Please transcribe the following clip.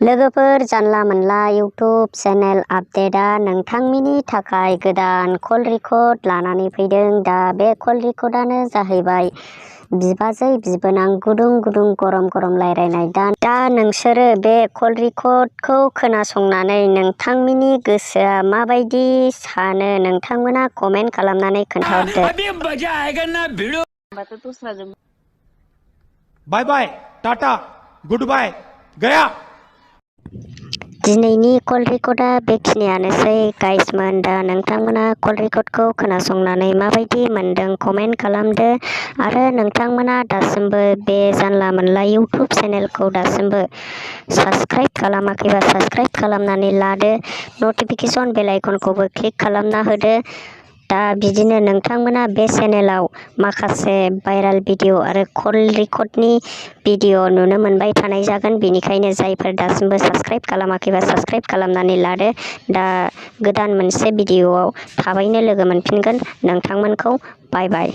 लोगोफोर जानला मोनला इउटुब चेनेल आपडेटआ नोंथांनि थाखाय गोदान कल रेकर्ड लानानै फैदों। दा बे कल रेकर्डआनो जाहैबाय बिबाजै बिबोनां गुदुं गरम रायलायनाय। दा नोंसोरो बे कल रेकर्डखौ खोनासंनानै नोंथांनि गोसोआ माबायदि सानो नोंथांमोना कमेन्ट खालामनानै खोन्थाहरदो। बाय बाय टाटा गुड बाय गया। दिनैनि कल रेकर्डआ बेखिनियानोसै गाइसमोन। दा नोंथांमोना कल रेकर्डखौ खोनासंनानै माबायदि मोनदों कमेन्ट खालामदो। आरो नोंथांमोना दासिमबो बे जानला मोनला इउटुब चेनेलखौ दासिमबो साबस्क्राइब खालामाखैबा साबस्क्राइब खालामनानै लादो। नटिफिकेसन बेल आइकनखौबो क्लिक खालामना होदो। दा बिदिनो नोंथांमोना बे चेनेलाव माखासे भाइराल भिडिअ आरो कल रेकर्डनि भिडिअ नुनो मोनबाय थानाय जागोन। बेनिखायनो जायफोर दासिमबो साबस्क्राइब खालामाखैबा साबस्क्राइब खालामनानै लादो। दा गोदान मोनसे भिडिअआव थाबैनो लोगो मोनफिनगोन नोंथांमोनखौ। बाय बाय।